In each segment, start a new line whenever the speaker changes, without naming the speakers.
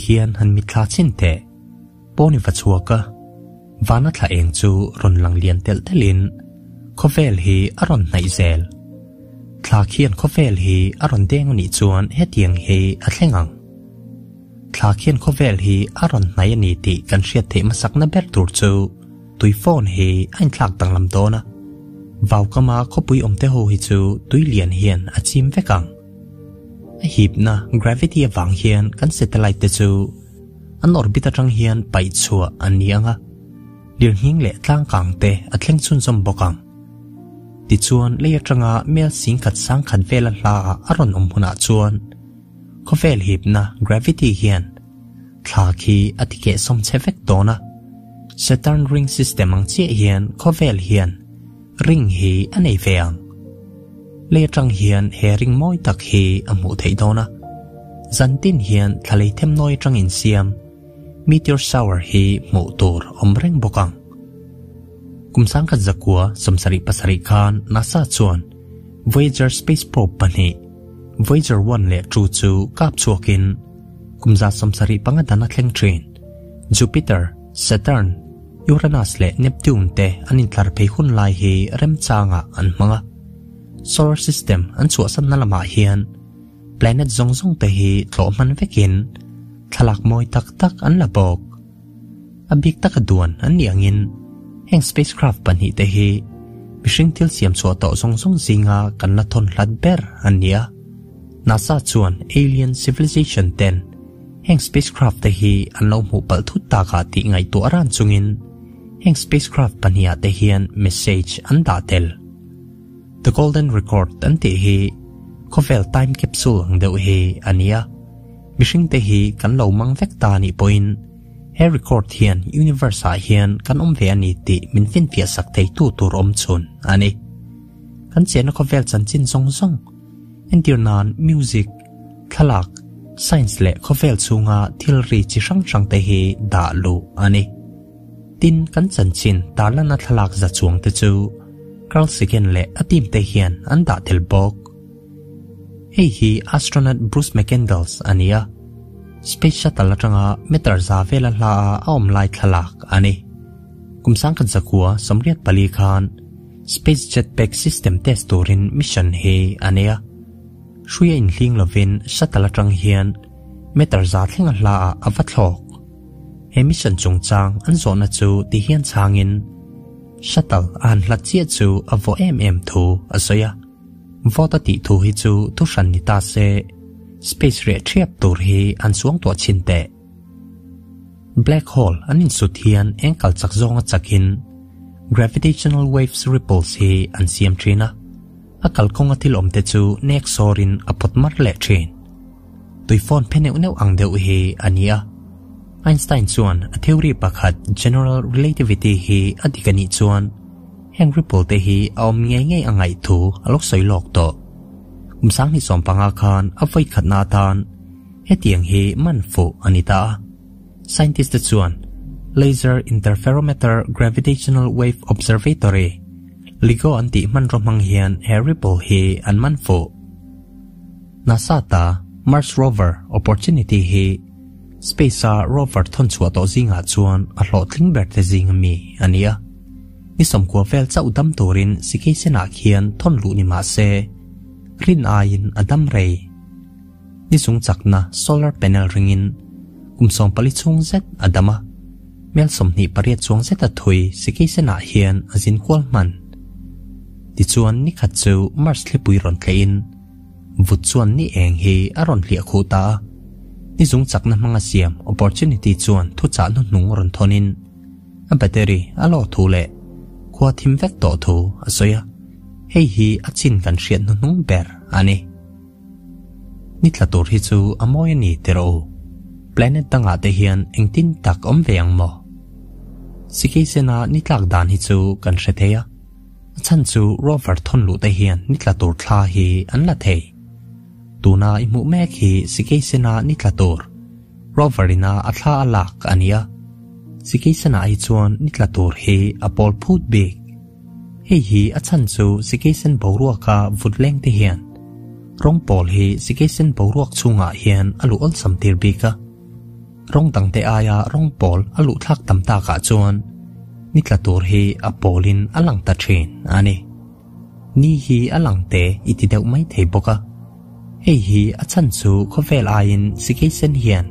Tihian han mitthla chhin teh. Pawn i va chhuak a, vana thla eng chu rawn lang lian telh telhin khawvel hi a rawn hnaih zel. Thla khian khawvel hi a rawn deng a nih chuan hetiang hi a thleng ang. Thla khian khawvel hi a rawn hnaih a ni tih kan hriat theih hmasakna ber tur chu tui phone hi a inthlak danglam dawn a, vaukama khawpui awmte ho hi chu tui lian hian a chim vek ang. A hipna gravity avang hian kan satellite te chu an orbit atang hian paih chhuah an ni ang a, lirnghing leh tlangkang te a thleng chhunzawm bawk ang. Tichuan lei atanga mel singkhat sangkhat vela hla ah a rawn awm hunah chuan khawvel hipna gravity hian thla khi a ti kehsawm che vek dawn a, Saturn ring system ang chiah hian khawvel hian ring hi a nei ve ang. Lei atang hian he ring mawi tak hi a hmuh theih dawn a, zan tin hian thla lei them nawi atang insiam meteor shower hi hmuh tur awm reng bawk ang. Kum sangkhat zakua 77 khan NASA chuan Voyager space probe pahnih Voyager 1 leh 2 chu kap chhuakin kum 75 dan a thleng thin Jupiter, Saturn, Uranus leh Neptune te an intlar phei hun lai hi remchangah an hmang a. Solar system an chhuahsanna lamah hian planet zawng zawng te hi tlawh hman vekin thlalak mawi tak tak an la bawk. A bik taka duan an nih angin heng spacecraft pahnih te hi mihring thil siam chhuah tawh zawng zawng zinga kan la thawn hlat ber an ni a. NASA chuan alien civilization ten heng spacecraft te hi an lo hmuh palh thut takah tih ngaihtuah ran chungin heng spacecraft pahniha te hian message an dah tel. The Golden Record an tih hi khawvel time capsule ang deuh hi a ni a, mihring te hi kan lo mang vek ta nih pawhin he record hian universe ah hian kan awm ve a ni tih min finfiah sak theitu tur awm chhun a ni. Kan chenna khawvel chanchin zawng zawng entir nan music, thlalak, science leh khawvel chhunga thil ri chi hrang hrang te hi dah luh a ni. Tin, kan chanchin tarlana thlalak za chuang te chu Carl Sagan leh a team te hian an dah tel bawk. Hei hi astronaut Bruce McCandless a ni a, Space Shuttle atanga meter za vela hla a a awm lai thlalak a ni. Kum 1984 khan Space Jetpack System test turin mission hi a nei a. Hrui a inhling lovin shuttle atang hian meter za thleng a hla ah a va thlawk. He mission chungchang an zawhna chu ti hian chhangin shuttle a han hlat chiah chu a vawh em em thu a sawi a. Vawt a tih thu hi chu thuhran ni ta se space reh thiap tur hi an chuang tuah chhin teh. Black hole an insut hian eng kal chak zawnga chakin gravitational waves ripples hi an siam thin a. A kalkawnga thil awmte chu nek sawrin a pawt mar leh thin. Tui phone phe neuh neuh ang deuh hi a ni a. Einstein chuan a theory pakhat general relativity hi a dik a nih chuan heng ripple te hi a awm ngei ngei a ngaih thu a lo sawi lawk tawh. Kum 2015 khan a vawi khatna atan hetiang hi man fuh a ni ta a. Scientist te chuan Laser Interferometer Gravitational Wave Observatory, LIGO an tih hmanraw hmang hian he ripple hi an man fuh. NASA ta Mars Rover Opportunity hi space-a rover thawn chhuah tawh zingah chuan a hlawhtling ber te zing ami a ni a. Ni sawmkua vel chauh dam turin sikei senah khian thawn luh ni mah se, rin aiin a dam rei. Ni chung chakna solar panel ringin kum 14 chhung zet a dam a, mel 28 chuang zet a thui sikei senah hian a zin kual hman. Tichuan ni khat chu Mars thlipui rawn tleihin vut chuan ni eng hi a rawn hliah khuh ta a. Ni zung chakna hmanga siam Opportunity chuan thuchah hnuhnung rawn thawnin a battery a lawh thu leh khua thim vek tawh thu a sawi a, hei hi a chin kan hriat hnuhnung ber a ni. Ni tla tur hi chu a mawi a ni tiraw u. Planet dangah te hian engtin tak awm ve ang maw? Sikei sena ni tlak dan hi chu kan hre thei a, a chhan chu rover thawn luh te hian ni tla tur thla hi an la thei. Tuna i hmuh mek hi sikei sena ni tla tur rover ina a thla a lak a ni a, sikei senah hi chuan ni tla tur hi a pawl phut bik. Hei hi a chhan chu sikei sen boruaka vut leng te hian rawng pawl hi sikei sen boruak chhungah hian a luh awlsam tir bik a. Rawng dangte aia rawng pawl a luh thlak tam takah chuan ni tla tur hi a pawlin a lang ta thin a ni. Ni hi a lang te i ti deuh mai thei bawk a. Hei hi a chhan chu khawvel aiin sikei sen hian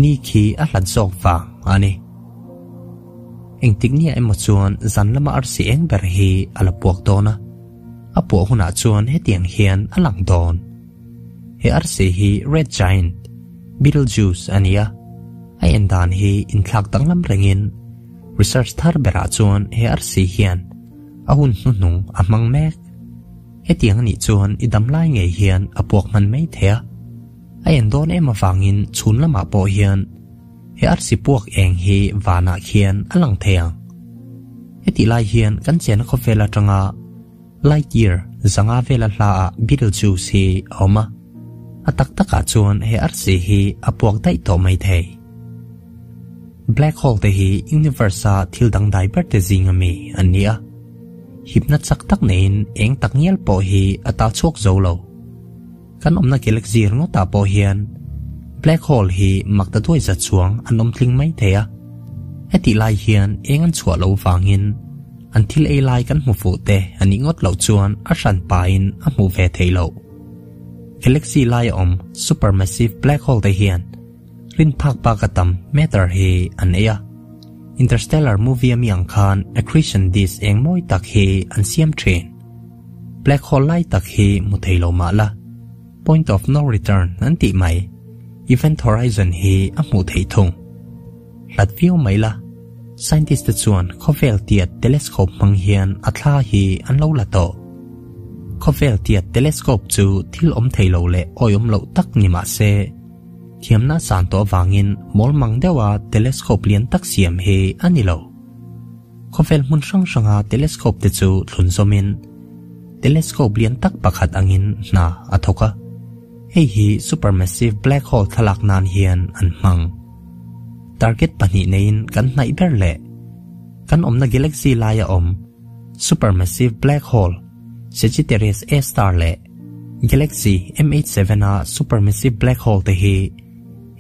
ni khi a hlat zawk vang a ni. Engtik nia emaw chuan zan lama arsi eng ber hi a la puak dawn a, a puah hunah chuan hetiang hian a lang dawn. He arsi hi Red Giant, Betelgeuse a ni a, a en dan hi inthlak danglam rengin research thar berah chuan he arsi hian a hun hnuhnung a hmang mek. Hetiang a nih chuan i dam lai ngei hian a puak hman mai thei a, a en dawn em avangin chhun lamah pawh hian he arsi puak eng hi vanah khian a lang thei ang. Hetih lai hian kan chena khawvel atanga light year zanga vela hlaah Betelgeuse hi a awm a, a tak takah chuan he arsi hi a puak daih tawh mai thei. Black hole te hi universe-a thil dangdai ber te zinga mi an ni a, hipna chak tak neiin eng tak ngial pawh hi a ta chhuak zo lo. Kan awmna galaxy ringawtah pawh hian black hole hi mak ta duai zat chuang an awm tling mai thei a. Hetih lai hian eng an chhuah loh vangin an thil ei lai kan hmu fuh te a nih ngawt loh chuan a hran pain a hmuh ve theih loh. Galaxy laia awm supermassive black hole te hian rin phak bak a tam matter hi an ei a. Interstellar movie a mi ang khan accretion disk eng mawi tak hi an siam thin. Black hole lai tak hi hmu thei lo mah la, point of no return an tih mai, event horizon hi a hmuh theih thung. Hlat viau mai la, scientist te chuan khawvel tiat telescope hmang hian a thla hi an lo la tawh. Khawvel tiat telescope chu thil awm thei lo leh awihawm loh tak ni mah se, thiamna san tawh avangin mawlmang deuha telescope lian tak siam hi a ni lo. Khawvel hmun hrang hranga telescope te chu thlun zawmin telescope lian tak pakhat angin hna a thawk a, hei hi supermassive black hole thlalak nan hian an hmang. Target pahnih neiin kan hnaih ber leh kan awmna galaxy laia awm supermassive black hole Sagittarius A star leh galaxy MH7 a supermassive black hole te hi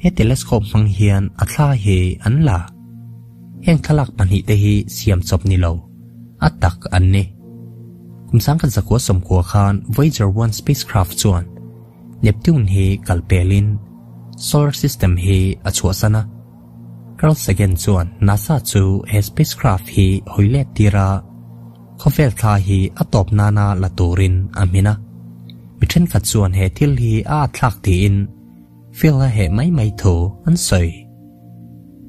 he telescope hmang hian a thla hi an la. Heng thlalak pahnihte hi siam chawp ni lo, a tak an ni. Kum 1990 khan Voyager 1 spacecraft chuan Neptune hi kal pelin solar system hi a chhuahsan a. Carl Sagan chuan NASA chu he spacecraft hi hawi let tir a, khawvel thla hi a tawp nana la turin a hmin a. Mi thenkhat chuan he thil hi a atthlak tiin Phil a heh mai mai thu an sawi.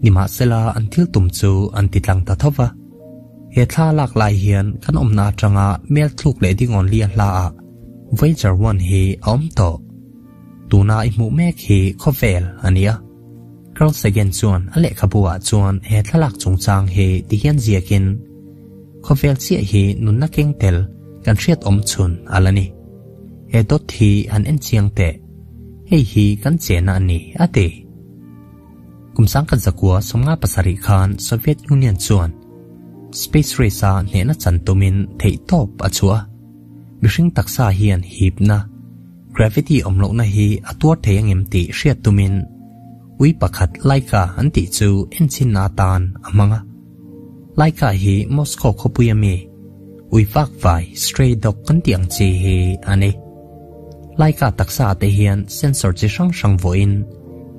Nimahsela an thil tum chu an ti tlang ta tho va. He thla lak lai hian kan awmna atanga mel thluk leh dingawn lia hla ah Voyager 1 hi a awm tawh. Tuna i hmuh mek hi khawvel a ni a. Carl Sagan chuan a lehkhabu ah chuan he thlalak chungchang hi ti hian ziakin, Khawvel chiah hi nunna keng tel kan hriat awm chhun a la ni. He dawt hi han en chiang teh. Hei hi kan chena a ni, a ti. Kum 1957 khan Soviet Union chuan space race-a hnehna chan tumin theihtawp a chhuah a. Mihring taksa hian hipna, gravity awm lohna hi a tuar thei angem tih hriat tumin ui pakhat Laika an tih chu enchinna atan a hmang a. Laika hi Moscow khawpui ami ui vak vai, stray dog kan tih ang chi hi a ni. Laika taksa te hian sensor chi hrang hrang vawiin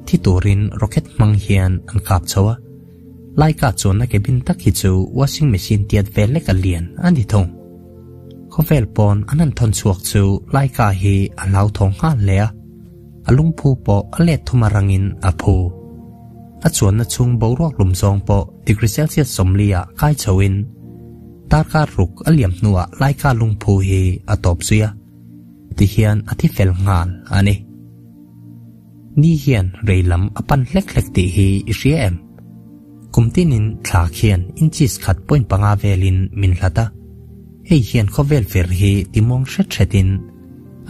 thi turin rocket hmang hian an kap chho a. Laika chuanna cabin tak hi chu washing machine tiat vel lek a lian a ni thung. Khawvel pawn an han thawn chhuak chu Laika hi a hlauthawng nghal hle a, a lungphu pawh a let thum a rangin a phu. A chuanna chhung boruak lum zawng pawh degree Celsius 40 ah kai chhoin darkar ruk a liam hnuah Laika lungphu hi a tawp zui a. Ti hian a thi fel nghal a ni. Ni hian rei lam a pan hlek hlek tih hi i hria em? Kum tinin thla khian inches khat point panga velin min hlat a. Hei hian khawvel vir hi timuang hret hretin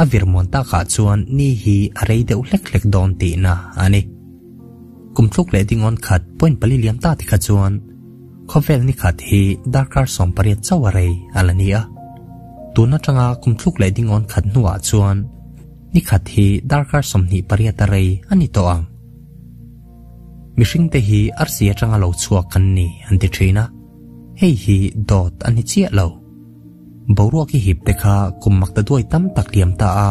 a vir muan takah chuan ni hi a rei deuh hlek hlek dawn tihna a ni. Kum thluk leh dingawn khat point pali liam ta tikha chuan Khawvel ni khat hi darkar 18 chauh a rei a la ni a. Tun atanga kum thluk leh dingawn khat hnuah chuan ni khat hi darkar 28 a rei a ni tawh ang. Mihringte hi arsi atanga lo chhuak kan ni an ti thin a, hei hi dawt a ni chiah lo. Boruak i hip te kha kum makta duai tam tak liam ta a,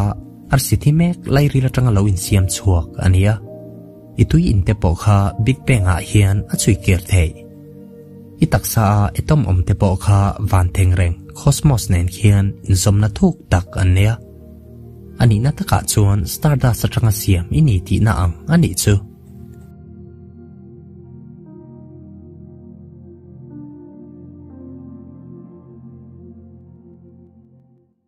arsi thi mek lairil atanga lo insiam chhuak a ni a. I tui in te pawh kha Big Bang ah hian a chhui kir theih. I taksa a atom awm te pawh kha van thengreng, cosmos, nen khian inzawmna thuk tak an nei a. A nihna takah chuan stardust atanga siam i ni tihna ang a nih chu.